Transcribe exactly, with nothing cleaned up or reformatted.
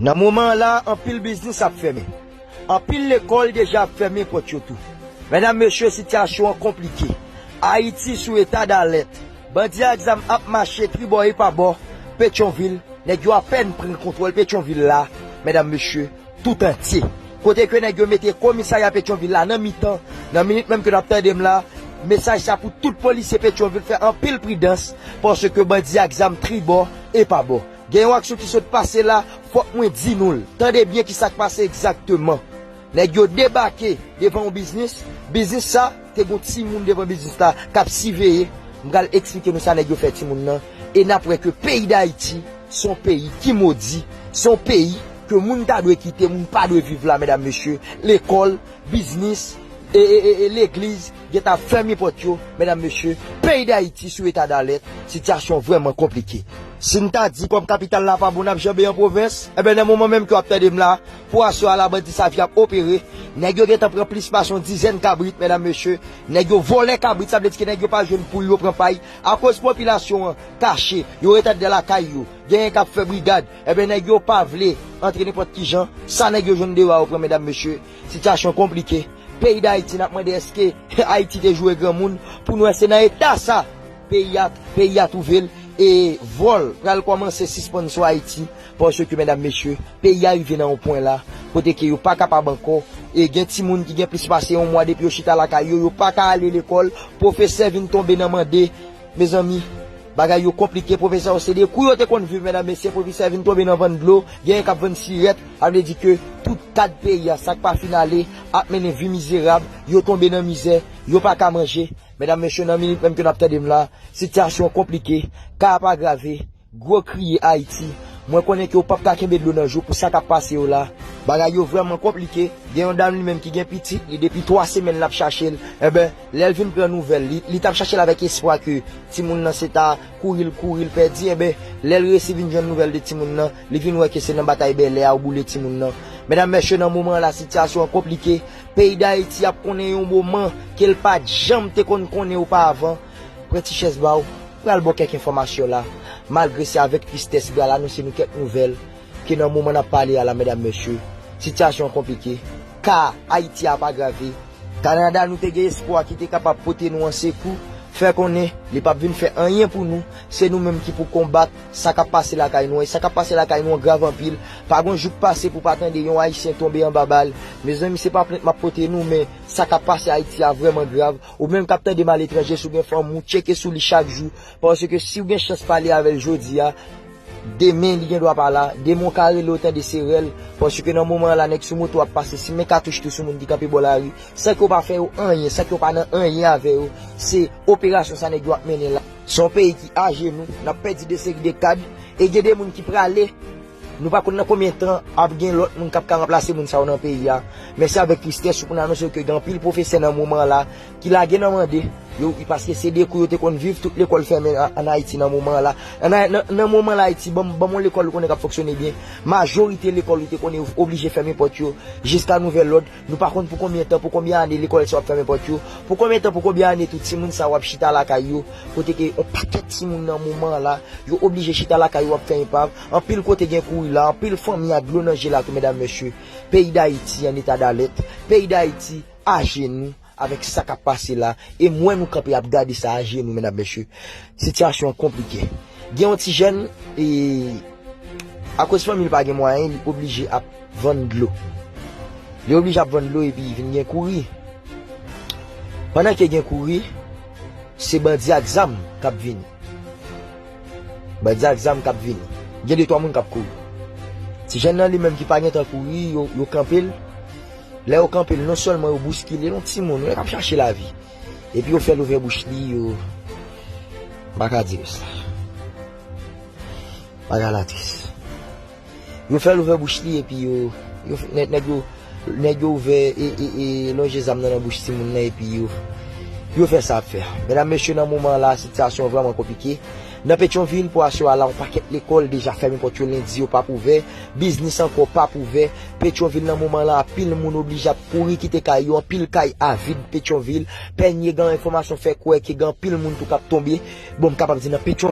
Nan moman an la, anpil biznis ap fèmen. Anpil lekòl deja ap fèmen pòt yo tou. Medam, mesye, sitiyasyon an konplike. Ayiti sou eta dalèt. Bandi ak zam ap mache tribò e pabò Petyonvil. Nèg yo apèn pran kontwòl Petyonvil la, medam, mesye, tout antye. Kote ke nèg yo mete komisarya Petyonvil la nan mitan, nan minit menm ke n ap tande m la, mesaj sa pou tout polisye Petyonvil fè anpil pridans, paske bandi ak zam tribò e pabò. Gen yon aksyon ki sot pase la, fòk mwen di nou l. Tande byen ki sa k pase egzakteman. Nèg yo debake devan yon biznis. Biznis sa, te gon timoun devan biznis la k ap siveye. M pral eksplike nou sa nèg yo fè timoun nan. E n ap wè ke peyi Dayiti, se yon peyi ki modi, se yon peyi ke moun ta dwe kite, moun pa dwe viv la, medam, mesye. Lekòl, biznis, e, e, e, e legliz, gentan fèmen pòt yo, medam, mesye. Peyi Dayiti sou eta dalèt, sitiyasyon vrèman konplike. Si n ta di kòm kapital la pa bon, n ap janbe an pwovens, enben, nan moman menm ke w ap tande m la, pou aswè a la, bandi Savyen ap opere. Nèg yo gentan pran plis pase yon dizèn kabrit, medam, mesye. Nèg yo vòlè kabrit, sa vle di ke nèg yo pa jwenn poul, yo pran pay. Akoz popilasyon an kache, yo ret anndan lakay yo. Genyen k ap fè brigad. Enben, nèg yo pa vle antre nenpòt ki jan. Sa nèg yo jwenn deyò a, yo pran, medam, mesye. Sitiyasyon konplike. Peyi Dayiti, n ap mande èske Ayiti te joure granmoun pou n wè se nan eta sa peyi a, peyi a twouve l, e vòl pral kòmanse sispann sou Ayiti, paske, medam, mesye, peyi a rive nan yon pwen la, kote ke yo pa kapab ankò, e gen timoun ki gen plis pase yon mwa depi yo chita lakay yo, yo pa ka ale lekòl, pwofesè vin tonbe nan mande, mezanmi, bagay yo konplike, pwofesè yo se de kou yo te konn viv, medam, mesye, pwofesè vin tonbe nan vann dlo, genyen k ap vann sirèt, sa vle di ke tout kad peyi a, sa k pa fin ale, ap mennen vi mizerab, yo tonbe nan mizè, yo pa ka manje. Medam, mesye, nan minit menm ke n ap tande m la, sitiyasyon konplike, ka ap agrave, gwo kriye Ayiti. Mwen konnen ke w p ap ka kenbe dlo nan je w pou sa k ap pase yo la. Bagay yo vrèman konplike. Gen yon dam li menm ki gen pitit, li depi twa semèn l ap chache l. Enben, lè l vin pran nouvèl, li, li t ap chache l avèk espwa ke timoun nan se ta kouri l kouri l pèdi. Enben, lè l resi vin jwenn nouvèl de timoun nan, li vin wè ke se nan batay bèlè a yo boule timoun nan. Medam, mesye, nan moman an la, sitiyasyon an konplike. Peyi Dayiti ap konnen yon moman ke l pa t janm te konn konnen oparavan. Pran ti chèz ba w, pral ba w kèk enfòmasyon la. Malgre se avèk tristès m pral anonse nou kèk nouvèl, ke nan moman n ap pale a la, medam, mesye, sitiyasyon an konplike. Ka Ayiti a ap agrave. Kanada, nou te gen espwa ki te kapab pote nou an sekou, fè konnen li p ap vin fè anyen pou nou. Se nou menm ki pou konbat sa k ap pase lakay nou an. E sa k ap pase lakay nou an grav anpil. Pa gon jou k pase pou pa tande yon Ayisyen tonbe anba bal. Mezanmi, se pa plent m ap pote nou, men sa k ap pase Ayiti a vrèman grav. Ou menm k ap tande m aletranje, si w gen fanmi w, tcheke sou li chak jou. Paske si w gen chans pale avè l jodi a, demen li gen dwa pa la. Demen w ka rele w tande se rèl. Paske nan moman an la, nèg sou moto ap pase, simen katouch tou sou moun ki kanpe bò lari. San ke w pa fè yo anyen, san ke w pa nan anyen avè yo. Se operasyon sa nèg yo ap mennen la. Se yon peyi ki ajenou, n ap pèdi de seri de kad. E gen de moun ki prale. Nou pa konn nan konbyen tan ap gen lòt moun k ap ka ranplase moun sa yo nan peyi a. Men se avèk tristès pou n anonse w ke gen anpil pwofesè nan moman an la ki lage nan mande yo, paske se de kou yo te konn viv, tout lekòl fèmen an, ann Ayiti nan moman an la. Ann Ay-, nan, nan moman an la, Ayiti, ban m, ban m yon lekòl ou konnen k ap fonksyone byen. Majorite lekòl ou te konnen yo oblije fèmen pòt yo jiska nouvèl lòd. Nou pa konn pou konbyen tan, pou konbyen ane lekòl sa yo ap fèmen pòt yo, pou konbyen tan, pou konbyen ane tou timoun sa yo ap chita lakay yo, kote ke yon pakèt timoun nan moman an la, yo oblije chita lakay yo ap fè enpav. Anpil kote gen kouri la, anpil fanmi ak dlo nan je la tou, medam, mesye. Peyi Dayiti an eta dalèt, peyi Dayiti ajenou avèk sa k ap pase la, e m wè nou kanpe ap gade sa ajenou, medam, mesye. Sitiyasyon an konplike. Gen yon ti jèn, e, akoz fanmi l pa gen mwayen, li oblije ap vann dlo. Li oblije ap vann dlo epi vin gen kouri. Pandan ke gen kouri, se bandi ak zam k ap vini. Bandi ak zam k ap vini. Gen de twa moun k ap kouri. Ti jèn nan li menm ki pa gentan kouri, yo, yo kanpe l. Lè yo kanpe l, non sèlman yo bouskile l, yon timoun, yon nèg k ap chache lavi. Epi yo fè l ouvè bouch li, yo, m pa ka di rès la. Bagay la tris. Yo fè l ouvè bouch li epi yo, yo fè, nèg, nèg yo, nèg yo ouvè e, e, e lonje zam nan nan bouch timoun nan epi yo, yo fè sa ap fè. Medam, mesye, nan moman an la, sitiyasyon an vrèman konplike. Nan Petyonvil, pou aswè a la, yon pakèt lekòl deja fèmen pòt yo lendi, yo p ap ouvè. Biznis ankò p ap ouvè. Petyonvil, nan moman an la, anpil moun oblije ap kouri kite kay yo, anpil kay a vid Petyonvil. Pènye gen enfòmasyon fè kwè ke gen anpil moun tou k ap tonbe. Bon, m kapab di nan Petyonvil.